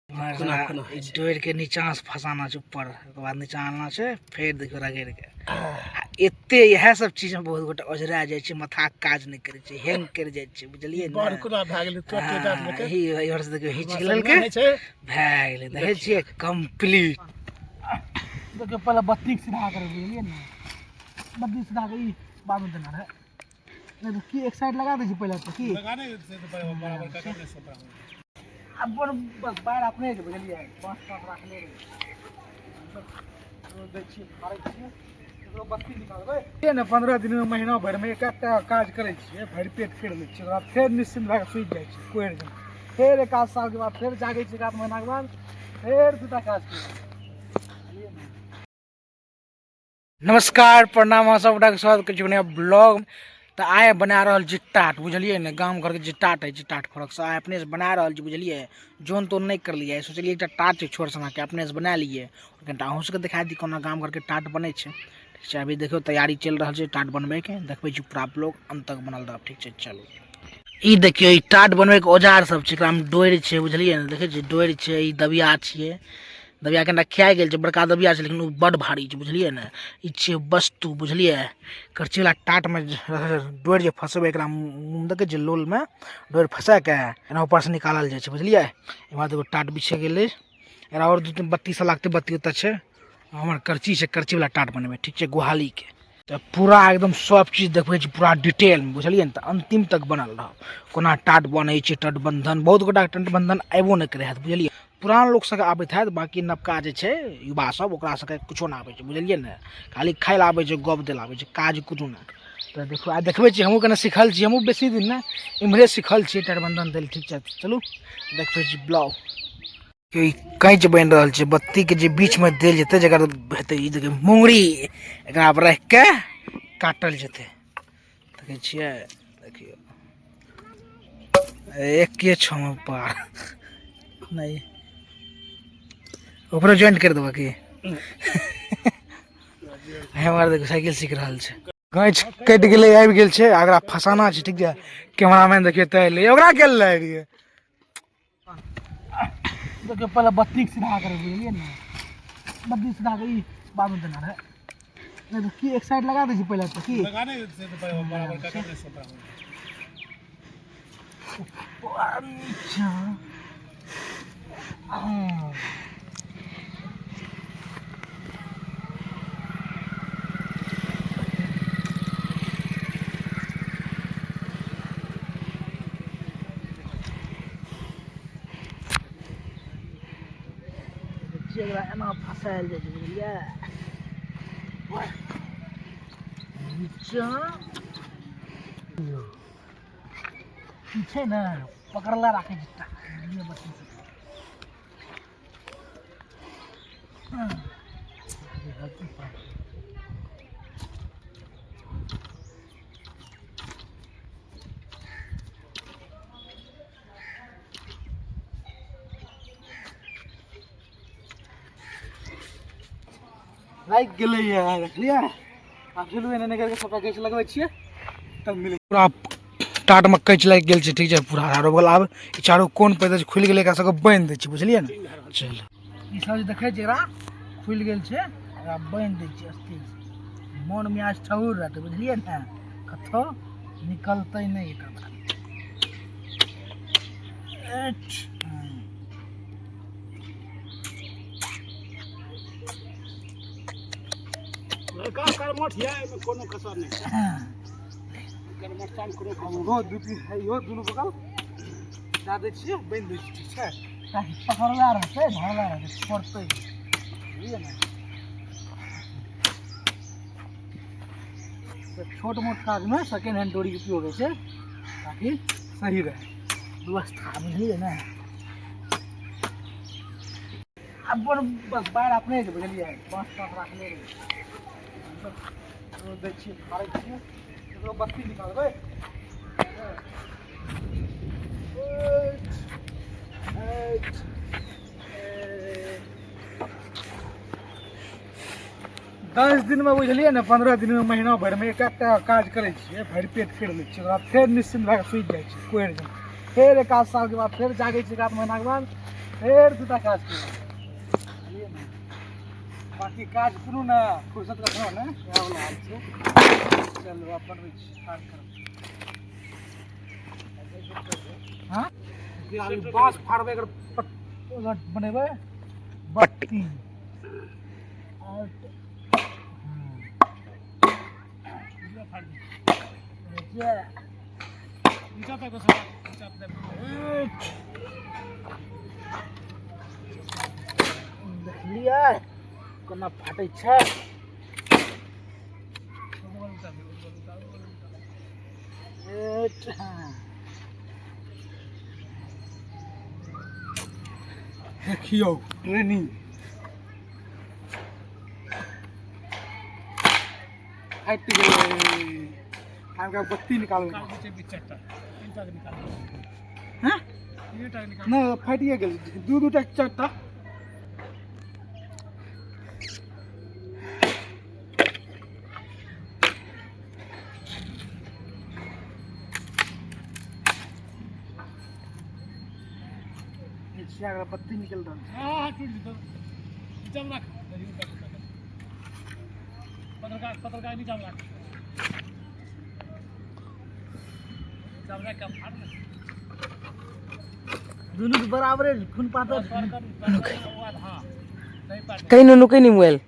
कोना कोना होइ छै? डोरि के नीचा से फंसाना छै ऊपर, ओकर बाद नीचा आनना छै, फेर देखियौ रगड़ि के। आ एते इएह सब चीज में बहुत गोटा ओझरा जाइ छै, माथा के काज नहि करै छै, हैंग करि जाइ छै, बुझलियै ने? बड़ कोना भए गेलै तुरते हँ, दाँत लेके। एही इधर से देखियौ हिच हमरा लेलकै, संग नहि छै। भए गेलै। देखै छियै कम्प्लीट। देखियौ पहिले बत्ती के सीधा करबै, बुझलियै ने? बत्ती सीधा के ई बादमे देना रहै। नहि तऽ की एक साइड लगा दै छै पहिले तऽ की अपन बस बाढ़ि अपने छै, बुझलियै? बाँस ताँस राखने रहै, दै छियै, मारै छियै, ककरो बत्ती निकालबै ने। 15 दिनमे महीना भरिमे एक एकटा काज करै छियै, भरि पेट करि लै छियै, ओकरा बाद फेर निश्चिन्त भए कऽ सुति जाइ छियै कोरि दिन। फेर एक आध सालके बाद फेर जागै छियै, एक आध महीनाके बाद फेर दूटा काज करै छियै। नमस्कार, प्रणाम, अहाँ सब गोटाके स्वागत करै छी नया ब्लॉग। तऽ आइ बना रहल छी टाट, बुझलियै ने? गाम घरके जे टाट होइ छै, टाट फरक से आइ अपनेसँ बना रहल छी, बुझलियै? जोन तोन नहि करलियै, सोचलियै एकटा टाट छै छोट सनाके, अपनेसँ बना लियै, कनिटा अहूँ सबके देखा दी कोना गाम घरके टाट बनै छै। ठीक छै, अभी देखियौ तैयारी चलि रहल छै टाट बनबैके, देखबै छी पूरा ब्लॉग अन्त तक बनल रहब। ठीक छै, चलू। ई देखियौ, ई टाट बनबैके औजार सब छै, एकरामे डोरि छै, बुझलियै ने? देखै छियै, डोरि छै, ई दबिया छियै, दबिया कनिटा खिया गेल छै, बड़का दबिया छै लेकिन ओ बड भारी छै, बुझलियै ने? ई छियै वस्तु, बुझलियै? करचीवला टाटमे डोरि जे फँसेबै, एकरा मुँह देखै छियै, लोलमे डोरि फँसाके एना ऊपरसँ निकालल जाइ छै, बुझलियै? एम्हर देखियौ टाट बिछे गेलै, एकरा आओर दू तीन बत्ती सब लागतै, बत्ती ओतऽ छै। हमर करची छै, करचीवला टाट बनेबै, ठीक छै, गोहालीके। तऽ पूरा एकदम सब चीज देखबै छी पूरा डिटेलमे, बुझलियै ने? तऽ अन्तिम तक बनल रहब, कोना टाट बनै छै। तटबन्धन बहुत गोटाके तटबन्धन आबिओ नहि करै हैत, बुझलियै? पुरान लोक सबके आबैत हैत, बाँकी नवका जे छै युवा सब, ओकरा सबके किछो नहि आबै छै, बुझलियै ने? खाली खाइ लए आबै छै, गप दै लए आबै छै, काज कोनो नहि। तऽ देखू, आइ देखबै छी, हमहूँ कने सिखल छी, हमहूँ बेसी दिन नहि, इम्हरे सिखल छियै तटबन्धन दै लए। ठीक छै, चलू देखबै छी ब्लॉग। ई कैंच बनि रहल छै, बत्तीके जे बीचमे देल जेतै, जकर हेतै। ई देखियौ मुंगरी, एकरा आब राखि कऽ काटल जेतै, देखै छियै? देखियौ, एके छमे पार नहि, ओकरो ज्वाइंट करि देबऽ की? हमर देखियौ साइकिल सीख रहल छै। गाछ कटि गेलै, आबि गेल छै, अगरा फसाना छै। ठीक छै, कैमरामैन देखियौ तऽ एलै, ओकरा गेल रहियै। देखियौ पहिले बत्ती के सीधा करबै, बुझलियै ने? बत्ती सीधा के ई बादमे देना रहै। नहि तऽ की एक साइड लगा दै छै पहिले तऽ की ऊपर नीचा। हँ। एकरा एना फसायल जाइ छै, बुझलियै? नीचा ई छै ने, पकड़ला राखै छै, बुझलियै? बत्ती से लागि गेलैए, देखलियै? आब चलू, एने एने करके सबटा गैस लगबै छियै तब मिलै। पूरा टाटमे कैच लागि गेल छै, ठीक छै, पूरा हरा गेल। आब ई चारू कोन पर खुलि गेलै, एकरा सबके बान्हि दै छै, बुझलियै ने? चलू, ई सब जे देखै छियै, एकरा खुलि गेल छै, एकरा बान्हि दै छियै स्थिर से, मोन मियाज ठहुर रहतै, बुझलियै ने? कतौ निकलतै नहि एकर बाद। लड़का कर्मठ यऽ, एहिमे कोनो कसर नहि छै। कर्मठतामे कोनो कसर इहो दू तीन, इहो दुनू बगल दए दै छियै, बान्हि दै छियै, ठीक छै, ताकि पकड़ला रहतै, धरला रहतै, छोड़तै नहि, बुझलियै ने? तऽ छोट मोट काजमे सेकेंड हैंड डोरीके उपयोग होइ छै, ताकि सही रहै व्यवस्था, बुझलियै ने? अपन बस बाढ़ि अपने छै, बुझलियै? बाँस ताँस राखने रहै, दै छियै, मारै छियै, ककरो बत्ती निकालबै। 10 दिनमे, बुझलियै ने, 15 दिनमे महीना भरिमे एक एकटा काज करै छियै, भरि पेट करि लै छियै, ओकरा बाद फेर निश्चिन्त भए कऽ सुति जाइ छियै कोरि दिन। फेर एक आध सालके बाद फेर जागै छियै, एक आध महीनाके बाद फेर दूटा काज करबै, बुझलियै ने? बाकी काज कोनो ने फुर्सत कखनो ने, इएह वला हाल छै। चलू आब बनबै छी, स्टार्ट करब। हाँ, आब ई बाँस फाड़बै, एकर बनेबै बत्ती। और देखलियै कोना फाटै छै? देखियौ ट्रेनिंग फाटि गेलै। आब बत्ती निकालबै। हँ नहि, फाटिए गेल, दू दूटा चारिटा। बत्ती निकल रहल छै। हाँ, टूट जेतौ, नीचामे राख। पत्रकार पत्रकार, नीचामे राख, नीचामे राख, फाड़ ने। दुनू के बराबरे खून पातर। हाँ। कहीं नुनू, कहीं नहीं मोबाइल।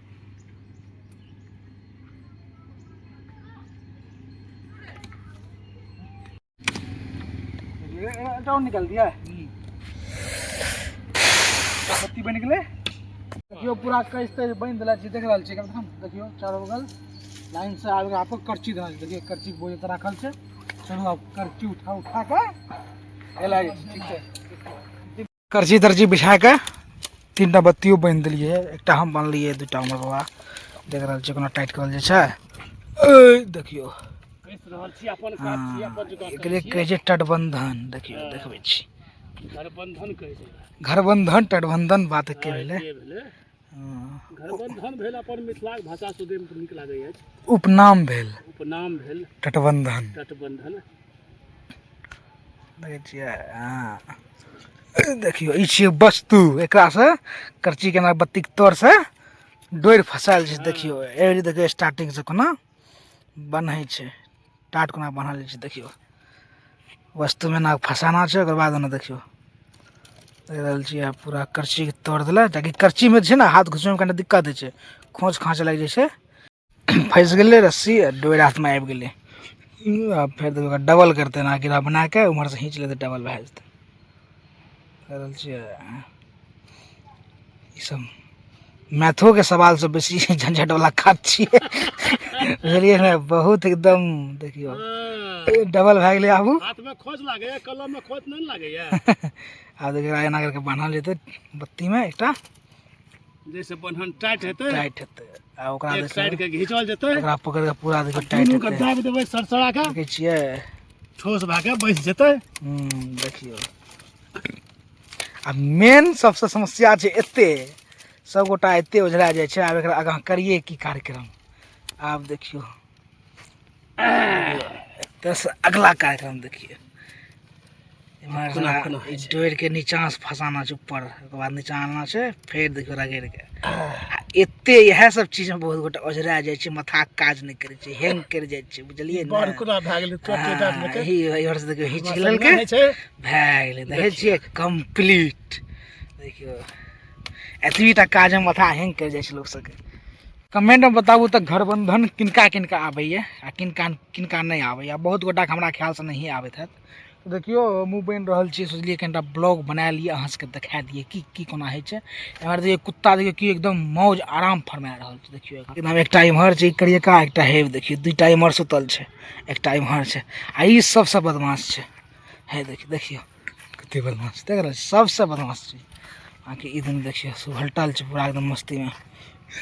एटा निकाल दिया, बत्ती बनि गेलै। देखियौ, पूरा कस तस बनि देला छै, देख रहल छियै एकदम। देखियौ, चारो बगल लाइन से आबि आपको करची धरल छै। देखियौ, करची बोझ तऽ राखल छै। चलू, आब करची उठा उठा कऽ एला जाइ छै। ठीक छै, करची तरची बिछा कऽ तीनटा बत्तियो बान्हि देलियै। एकटा हम बान्हलियै, दूटा हमर बाबा। देख रहल छियै कोना टाइट करल जाइ छै। देखियौ। कसि रहल छी अपन काज छी, अपन जुगाड़। एकरे कहै छै तटबंधन। देखियौ, देखबै छी। घरबंधन कहै छै। घरबंधन, तटबंधन बात एके भेलै। एके भेलै। हँ। घरबंधन भेल अपन मिथिलाक भाषा सुनैमे नीक लागै अछि। उपनाम भेल। उपनाम भेल। तटबंधन। तटबंधन। देखै छियै? हँ, देखियौ, ई छियै वस्तु। एकरासँ करची केना बत्तीके तरसँ डोरि फसायल छै। देखियौ, एहि देखियौ, स्टार्टिंगसँ कोना बन्है छै, टाट कोना बान्हल जाइ छै। देखियौ, वस्तुमे एना फसाना छै। ओकर बाद ओना देखियौ, देख रहल छियै, आब पूरा करचीके तोड़ देलक, ताकि करचीमे जे छै ने हाथ घुसबैमे कनि दिक्कत होइ छै, खोँच खाँच लागि जाइ छै। फँसि गेलै रस्सी आ डोरि हाथमे आबि गेलै। आब फेर देखियौ, ओकरा डबल करतै, एना गिरा बना कऽ उम्हरसँ खींच लेतै, डबल भए जेतै। देख रहल छियै, ई सब मैथोके सवालसँ बेसी झंझट वाला काज छियै, बुझलियै ने? बहुत एकदम। देखियौ, डबल भए गेलै आबू। हाथमे खोज लागैया, कलममे खोज नहि ने लागैया। आब देखियौ, एना करके बान्हल जेतै बत्तीमे एकटा। जैसे बन्हन टाइट हेतै। टाइट हेतै आ ओकरा एक देखियौ, साइड के घिचल जेतै। ओकरा पकड़ि कऽ पूरा देखियौ, टाइट दुनू के हेतै। दाबि देबै सरसरा के। देखै छियै? ठोस भए के बैस जेतै। देखियौ, आ मेन सबसँ समस्या छै, एते सबगोटा एते ओझरा जाइ छै। आब एकरा आगाँ करियै की कार्यक्रम? आब देखियौ, एतऽसँ अगला कार्यक्रम देखियौ। एम्हर कोना कोना होइ छै? डोरि के नीचाँ से फसाना छै ऊपर, ओकर बाद नीचाँ आनना छै, फेर देखियौ रगड़ि के। आ एते इएह सब चीज में बहुत गोटा ओझरा जाइ छै, माथा काज नहि करै छै, हैंग करि जाइ छै, बुझलियै ने? बड़ कोना भए गेलै तुरते डाँट हँ, लेके। एही इधर से देखियौ, हिच हमरा लेलकै। संग नहि छै। भए गेलै, देखै छियै? कम्प्लीट। देखियौ, एतबी टा काजमे माथा हैंग करि जाइ छै लोक सबके। कमेंटमे बताबू तऽ घरबंधन किनका किनका आबैए आ किनका किनका नहि आबैए। बहुत गोटाके हमरा ख्यालसँ नहिए आबैत हैत। तऽ देखियौ, मुँह बनि रहल छी, सोचलियै कनिटा ब्लॉग बना लिअ, अहाँ सबके देखा दियै की की कोना होइ छै। एम्हर देखियौ, कुत्ता देखियौ की एकदम मौज आराम फरमा रहल छै। देखियौ, एकदम एकटा इम्हर छै करियका, एकटा हे देखियौ, दुइटा इम्हर सुतल छै, एकटा इम्हर छै। आ ई सबसँ बदमाश छै। हे देखियौ, देखियौ कते बदमाश छै, देख रहल छी? सबसँ बदमाश छै। बाँकी ई दुनू देखियौ, सुभलटल छै पूरा एकदम मस्तीमे।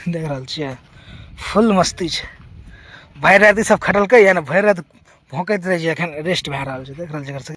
देख रहल छियै? फुल मस्ती छै। भरि राति ई सब खटलकै या ने, भरि राति भौंकैत रहै छै। एखन रेस्ट भए रहल छै। देख रहल छै एकर सबके।